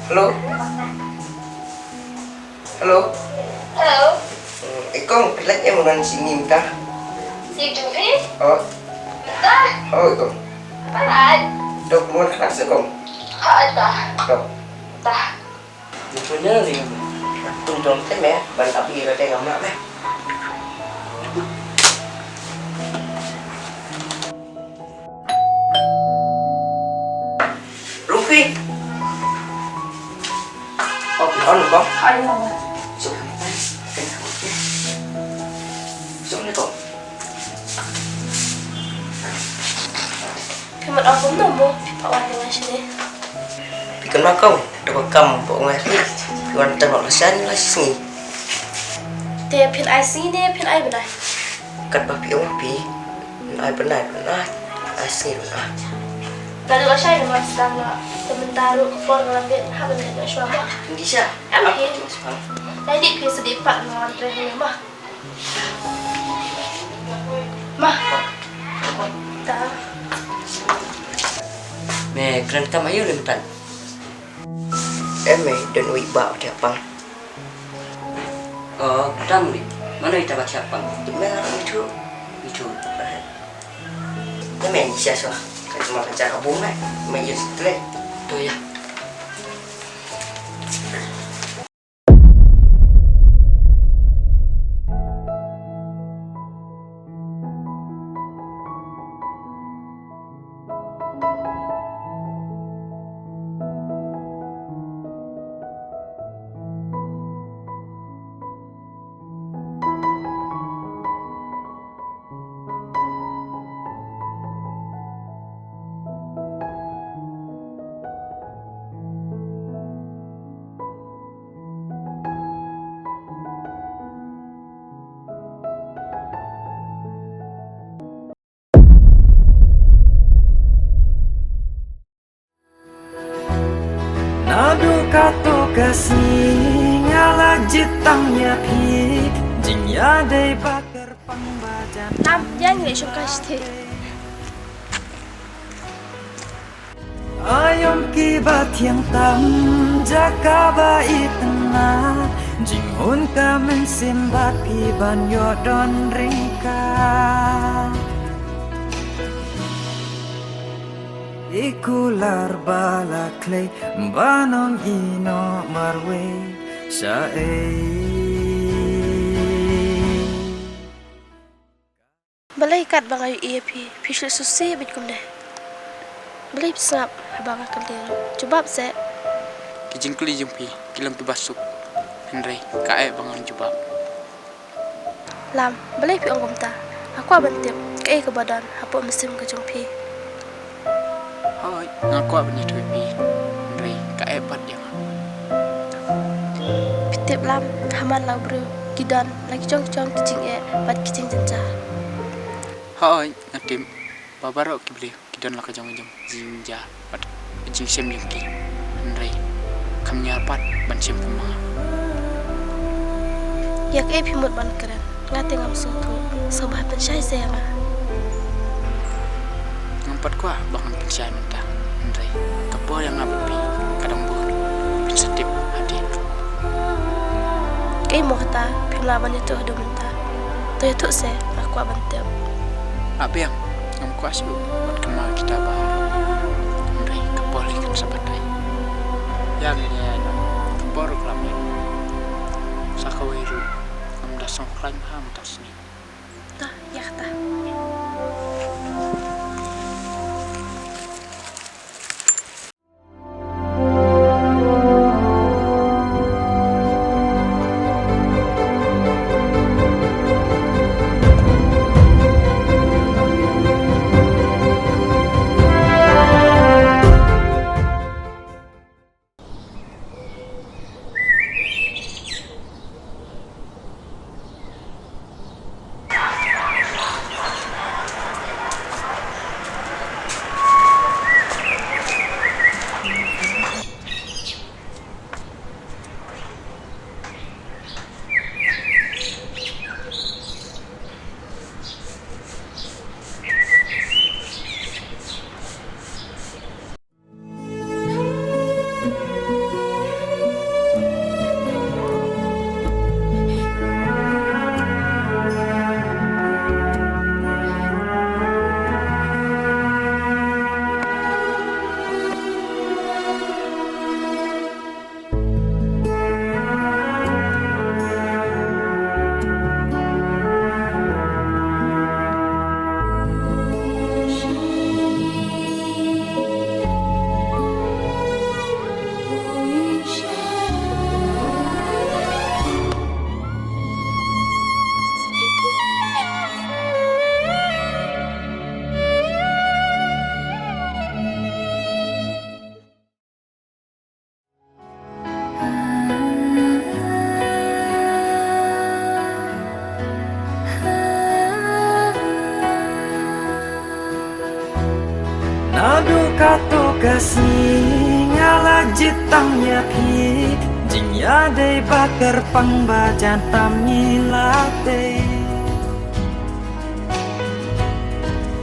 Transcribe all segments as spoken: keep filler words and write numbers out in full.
Hello. Hello. Hello. Hmm, i kong, phi leit em u don shi ngi mynta? Shi jong phi? Oh. Mynta? Oh, i kong. Ba leit. Dok mon klas i kong. Ha, ta. Dok. Ta. Ni tu ne ri. Tung dong te me, ban ap i ra te ngam lah me. Rufi. Oh, phi on ko? Ai, no. Assalamualaikum. Assalamualaikum. Phi mut ong kumno mo, phi pat wan ïa nga shane? Phi kynmaw ko, da ka kam ba nga ri, phi wan tang la shan la sngi. Te phin ai sngi ne phin ai bnai? Katba phi ong phi, phin ai bnai, phin ai, ai sngi, phin ai. Nga dei la shai nga sdang la, te mynta ruh ka por nga la miet, hap ban leit noh shuwa ma. Phin dih sha. Em phi. Dei dih phi sdih pat nga wan trei hangne ma. Ma. Ta. Me kren kam aïu lem tan? Em me don uwei ba u thiah pang. Oh, tam ri. Mano ita ba thiah pang? Me la mithu. Mithu. Em me ni sia so. Ka cuma ka cara bung me. Me yes tle. To ya. Naduh katto ka sngi nga la jied tam ïa phi, jingïadei ba kyrpang ba jan. Tam, ïa ngi leit shong kai shatei. Aïom ki ba thiang tam, jaka ba itynnad, jinghun ka mynsiem bad phi ban ïoh don ryngkat. I kular ba la khlei, ba nong ïehnoh marwei shaei. Balei katba nga ïohi ïa phi, phi shu sngewsih beit kumne? Balei phi sngap haba nga kylli ruh? Jubab seh. Ki jingkylli jong phi ki long kiba suk, hynrei kaei ba ngan jubab? Lam, balei phi ong kumta? Nga kwah ban tip kaei kaba don hapoh mynsiem ka jong phi. Hooid, nga kwah ban ïathuh ïa phi, hynrei kaei pat ïa nga? Phi tip Lam, ha man la u briew ki don la ki jong ki jong ki jingeh bad ki jingjynjar. Hooid, nga tip ba baroh ki briew ki don la ka jong ka jong jingjynjar bad jingshem jong ki, hynrei kam ñiar pat ban shem kum ma nga. Ïa kaei phi mut ban kren? Nga te ngam sngewthuh, sngewbha pynshai seh ïa nga. Ngam pat kwah ba ngan pynshai mynta, hynrei ka por ïa nga bad phi ka dang bun, phin sa tip hadien. Kaei mo kata phim lah ban ïathuh haduh mynta? To ïathuh seh, nga kwah ban tip. Ah biang, ngam kwah shuh ban kynmaw ïa kita baroh, hynrei ka por hi kan sa batai. Ïa lei lei ïa ka por ruh ka la miet. Sa kawei ruh ngam da sngewkhlaiñ bha mynta ka sngi. Ta, ïa kata. Haduh katto ka sngi nga la jied tam ïa phi, jingïadei ba kyrpang ba jan tam ngi la tei.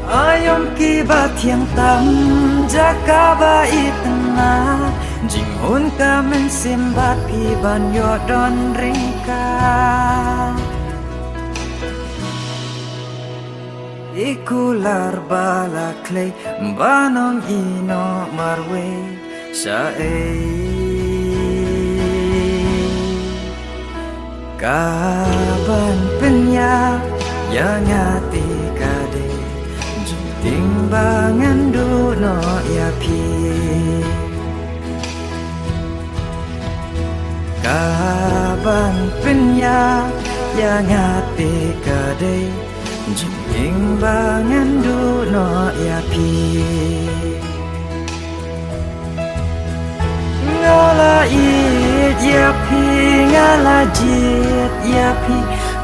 Aïom kiba thiang tam, jaka ba itynnad, jinghun ka mynsiem bad phi ban ïoh don ryngkat. I kular ba la khlei ban ong ïehnoh marwei shaei. Ka ban pynïap ïa nga te ka dei jingtieng ba ngan duh noh ïa phi. Ka ban pynïap ïa nga te ka dei jingtieng ba ngan duh noh ïa phi. Nga la ïeit ïa phi, nga la jied ïa phi,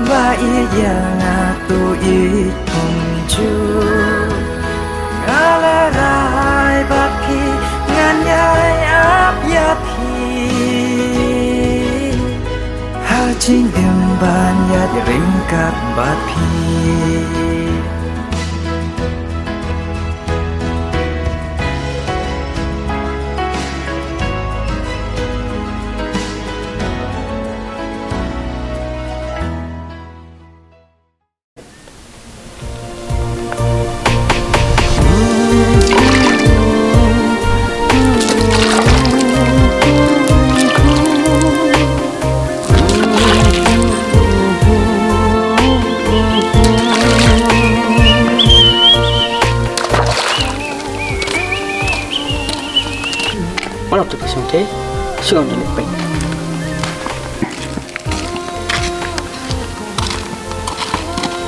ba ïeit ïa nga to ïeit kumjuh. Nga la rai bad phi, ngan ïai ap ïa phi. Ha jingim ban ïaid ryngkat bad phi. Paralok te ka shong te, shong na lipeng.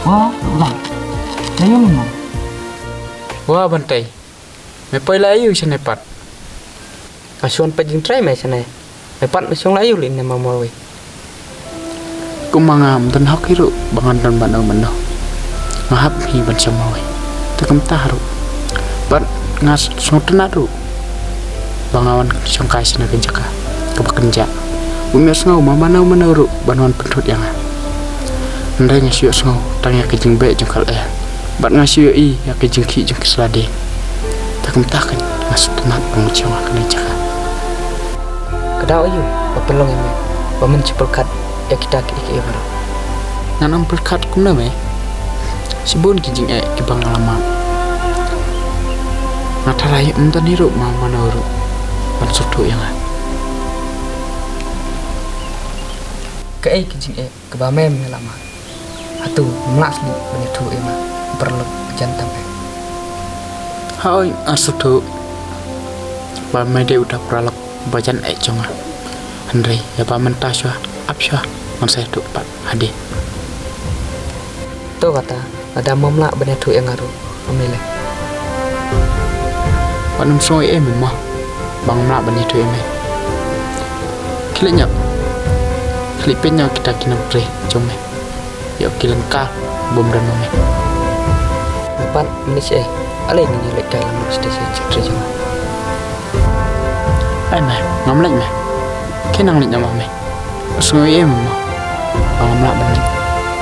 Wah, wah. Ayo mo. Wah, Bantai. Me poi la ayu shane pat. Ka shong pat jingtrai me shane. Me pat me shong la ayu lane ma marwei. Kumba ngam don hok hi ruh ba ngan don bad u mano. Nga hap hi ban shong marwei. Te kumta ruh. Bad nga sngewtynnat ruh ba nga wan shong kai shane ka jaka kaba kynjah. Um ïohsngew ma mano mano ruh ban wan pynthut ïa nga. Hynrei nga shu ïohsngew tang ïa ka jingbeh jong ka lyer. Bad nga shu ïohi ïa ka jingkhih jong ki sla dieng. Te kumta kan nga sngewtynnat ban wan shong ha kane ka jaka. Ka daw aïu ba pynlong ïa me ba men shu pyrkhat ïa kita kiei kiei baroh? Ngan ym pyrkhat kumno me. Shibun ki jingeh kiba nga la mad. Nga tharai ym don hi ruh ma mano ruh ban sngewthuh ïa nga. Kaei ki jingeh kaba me me la mad? Hato me la sngewthuh ïa nga, paralok jan tam eh? Hooid, nga sngewthuh ba me dei uta paralok ba jan eh jong nga. Hynrei ïa ba mynta shuwa, ap shuwa ngan sa ïathuh pat hadien. To kata, lada mem lah ban ïathuh ïa nga ruh, ym lei lei. Wat nym sngew ei ei me mo, ba ngam lah ban ïathuh ïa me. Khie leit noh. Khie leit peit noh kita ki nongtrei jong me. Ïoh ki lyngkha bym don ma me. Me pat mynne shaei, ale ngin ïa leit kai lang sha station secretary jong nga. Ai me, ngam leit me. Khie nang leit noh ma me. Sngew ei ei me mo, ba ngam lah ban leit.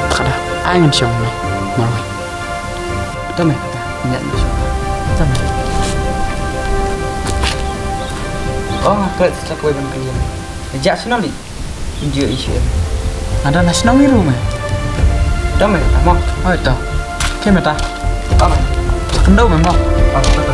Te kata ai ngan shong ma me marwei. To me, to me, ngan shong. To me. Oh, nga klet sa kawei ban kylli. Ïa shano lei? Ïa shu. Nga don ha shnong ruh me. To me, to mo. Oi to. Khie me ta. To me. Kynduh me mo. Oh, to, to.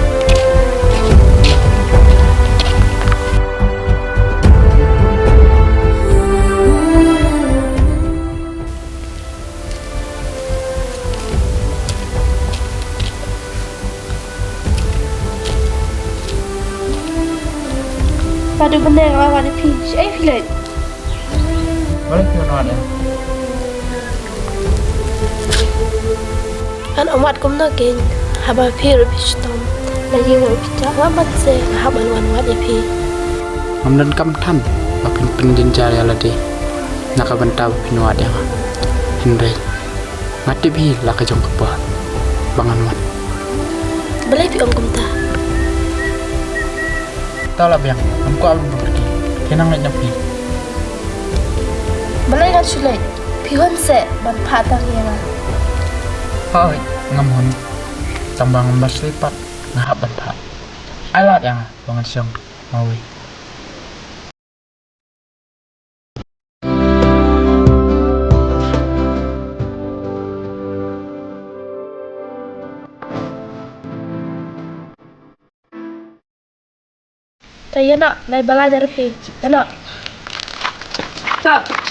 Padu bendeng lawan phi. Shaei phi leit? Balei phi wan wad eh? Ngan ym wad kumno kein, haba phi ruh phi shitom. La ïing ruh phi jah, wat ban seh, nga hap ban wan wad ïa phi. Ngam donkam than ba phin pynjynjar ïa lade na ka bynta ba phin wad ïa nga. Hynrei nga tip hi la ka jong ka por ba ngan wan. Balei phi ong kumta? Ta la biang, ngam kwah ban pyrkhat. Te nang leit na phi. Balei ngan shu leit? Phi hun seh ban phah tang ïa nga. Hooid, ngam hun. Tang ba ngam da shlei pat, nga hap ban phah. Ai lad ïa nga ba ngan shong mawei. Ta ïa noh, nai ba la da phi. Ïa noh. Ta.